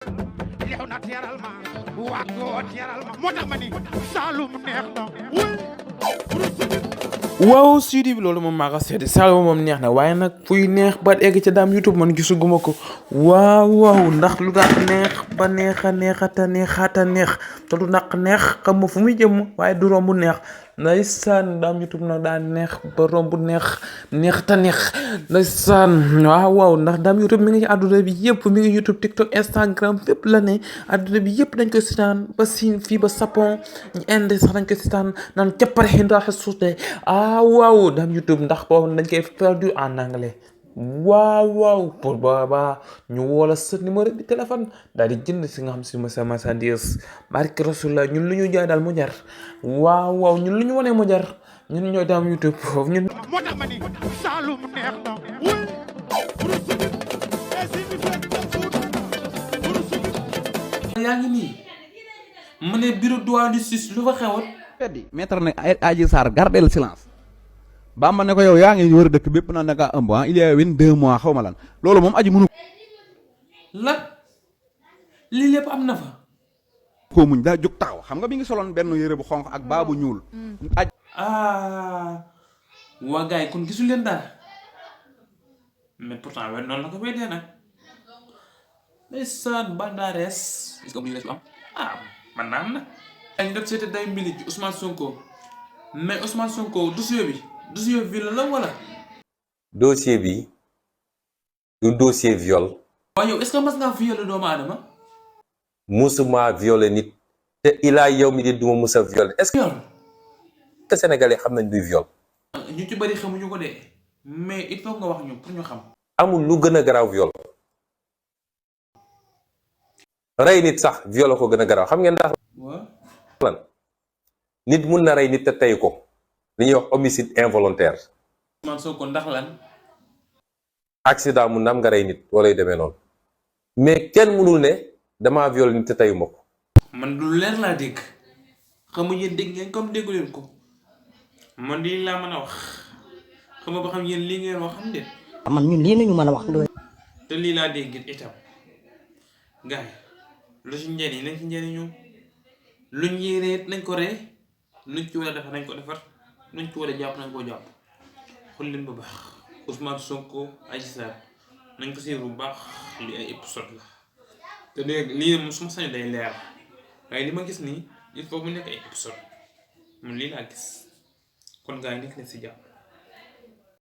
lew na teral ma wàggoo teral ma moo tax ma ni Saloum neex na wuy waaw Sidi bi loolu moom maa ko seeti Saloum moom neex na waaye nag fuy neex ba egg ca daam YouTube man gisuguma ko waaw ndax lu tax neex ba neexa neexata neexata neex te du naq neex xam ma fu muy jëm waaye du romb neex ndeysaan daam YouTube nag daa neex ba romb neex neexata neex ndeysaan waaw ndax daam YouTube mi ngi ci àdduna bi yëpp mi ngi YouTube TikTok Instagram fépp la ne àdduna bi yëpp dañ koy seetaan ba Siin fii ba Japon ñu inde sax dañ koy seetaan naan cappare xindaa suute waaw daam YouTube ndax boobu dañ koy perdu en anglais waaw pour booba ñu woola sa numéro bi téléphone daal di jënd si nga xam si ma sa marchandise barke Rasulullah ñun lu ñu jaay daal mu jar waaw ñun lu ñu wane mu jar ñun ñooy daam YouTube foofu ñun moo tax ma ni Saloum neex na wuy yaa ngi nii mu ne bureau douane justice lu fa xewoon peddi maître ne Adji Sarr gardez le silence Bamba ne ko yow yaa ngi wër dëkk bépp naan da ngaa ëmb il y a 22 mois xaw ma lan loolu moom aji mënu la lii lépp am na fa ko muñ daa jóg taxaw xam nga bi ngi soloon benn yére bu xonq ak baa bu ñuul aj waa gars yi kon gisul leen dara mais pourtant wen noonu la ko weddee nag ndeysaan bandaarees est-ce que am lu am man naa am nag ñu def seete day mbili ci Ousmane Sonko mais Ousmane Sonko dossier viol la wala dossier bi du dossier viol. waaye yow est-ce que mas ngaa violé doomu aadama musuma violé nit te ilaa yow mi di duma musa violé est-ce viol que sénégalais xam nañ duy viol. ñu ci bëri xamuñu ko de mais il faut nga wax ñu pour ñu xam amul lu gën a garaaw viol. rey nit sax viol ko gën a garaaw xam ngeen ndax lan nit mun na rey nit te tey ko li ñuy wax homicide involontaire. Ousmane Sonko ndax lan accident mun na am nga rey nit wala yu demee noonu mais kenn mënul ne damaa viol nit te teyuma ko. man lu leer laa dégg xamu yéen dégg ngeen comme déggu leen ko man lii laa mën a wax xam nga ba xam yéen lii ngeen wax xam de man ñun lii nañu mën a wax te lii laa dégg itam gars yi lu ci njëriñ nañ ci njëriñu luñ yéenee nañ ko ree luñ ci war a defar nañ ko defar luñ ci war a jàpp nañ koo jàpp xool leen bu baax Ousmane Sonko Adji Sarr nañ ko siiru bu baax li ay épisode la te léegi lii moom su ma sañu day leer waaye li ma gis nii il faut mu nekk ay épisode mun lii laa gis kon gars yi nekk na si jàpp